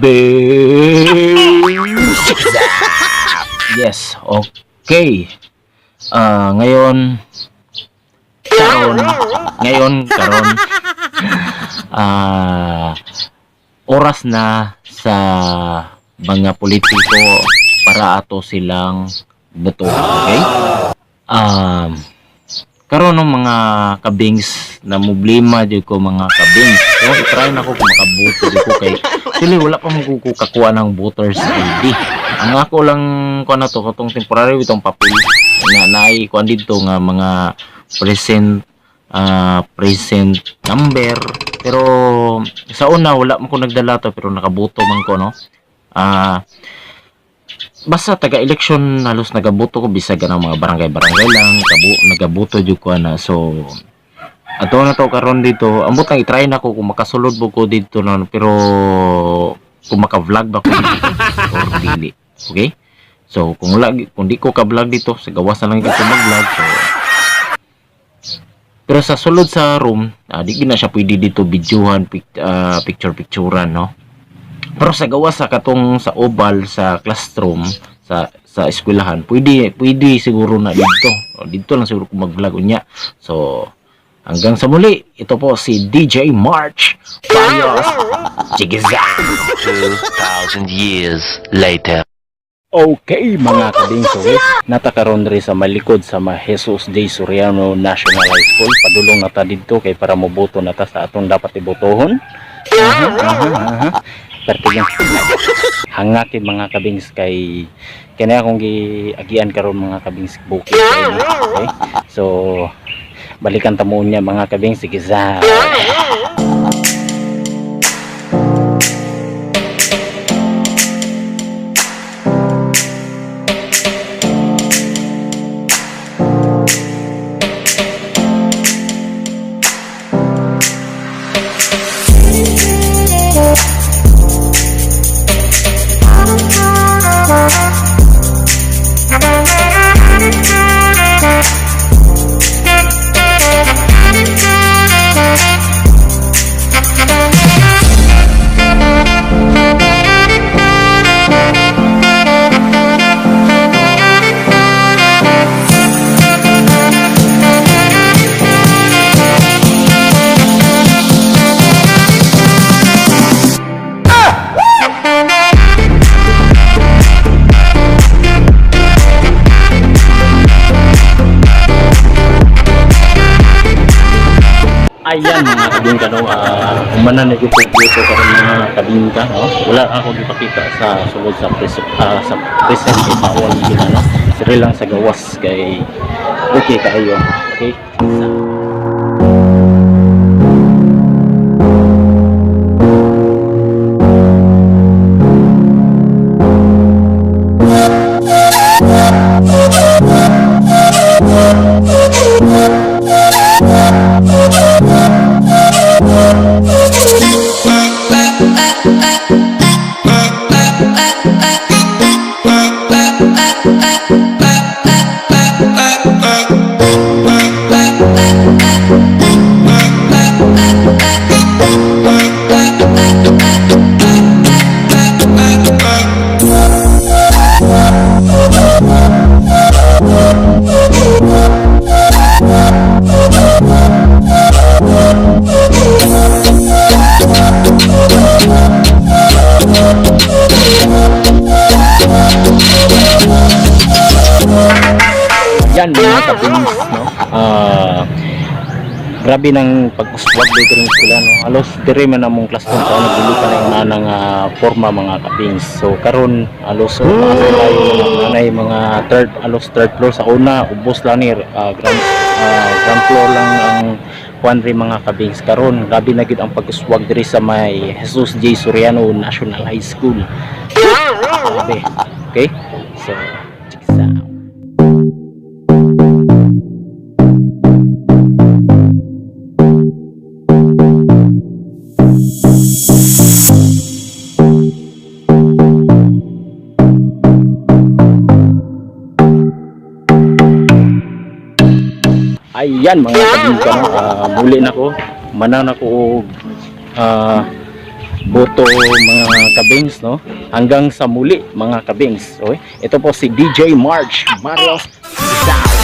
Kabings! Yes, okay. Ngayon, karon, ngayon, karon, oras na sa mga politiko para ato silang botohan, okay? Karon ng mga kabings na problema jud ko, mga kabings. So, i-try na ko kung makaboto jud ko kay actually wala pa man ko kakuha ng voters ID. Ang ako lang kuha na to katong temporary itong papel nga naay kuan didto nga mga present present number, pero sa una wala man ko nagdala to, pero nakaboto man ko, no. Basta taga-election halos nagaboto ko bisag ang mga barangay-barangay lang kabu nagaboto jud ko ana. So ato na to karon dito, ambot lang i-try na ko kung makasulod mo ko dito, no, pero kung maka-vlog ba ko dito or dili. Okay, so kung wala, kung di ko ka-vlog dito sa gawas na lang dito mag-vlog. So pero sa sulod sa room, di gid na siya pwede dito videohan, picture picturean, no. Pero sa gawas sa katong sa oval sa classroom sa eskwelahan, pwede pwede siguro na dito. O, dito lang siguro kung mag-vlog unya. So hanggang sa muli, ito po si DJ March Barrios. Chigiza. 2,000 years later. Okay, mga kabings, okay? Nata karon diri sa malikod sa Ma Jesus J. Soriano National High School. Padulong na ta didto kay para moboto na ta sa atong dapat ibotohon. Aha. Perti lang. Hangaki, mga kabings, kay kani akong giagian karon, mga kabings, bukid kay, no? Okay? So balikan ta mo niya, mga kabings, sige sa. Ayan, mga kabingka, no, umana na yung boto karon, mga kabingka, no. Wala ako gipakita sa sulod sa sa present kay bawal gid, no. Diri lang sa gawas kay okay kaayo. Okay. Yan, mga kabings, no. Grabe ng pag-uswag dito rin sila, no. Halos dire man among classroom sa una, dili pa na yung anang forma, mga kabings. So karon halos so, taas na tayo mga nanay, mga third, halos third floor. Sa una ubos lang ni ground floor lang ang kuan rin, mga kabings. Karon grabe na gyud ang pag-uswag diri sa may Jesus J. Soriano National High School. Grabe. Okay, so check this out. Ayan, mga kabingka, no? Muli na ko. Manang na ko og boto, mga kabings, no? Hanggang sa muli, mga kabings. Okay? Ito po si DJ March Marios. Peace out.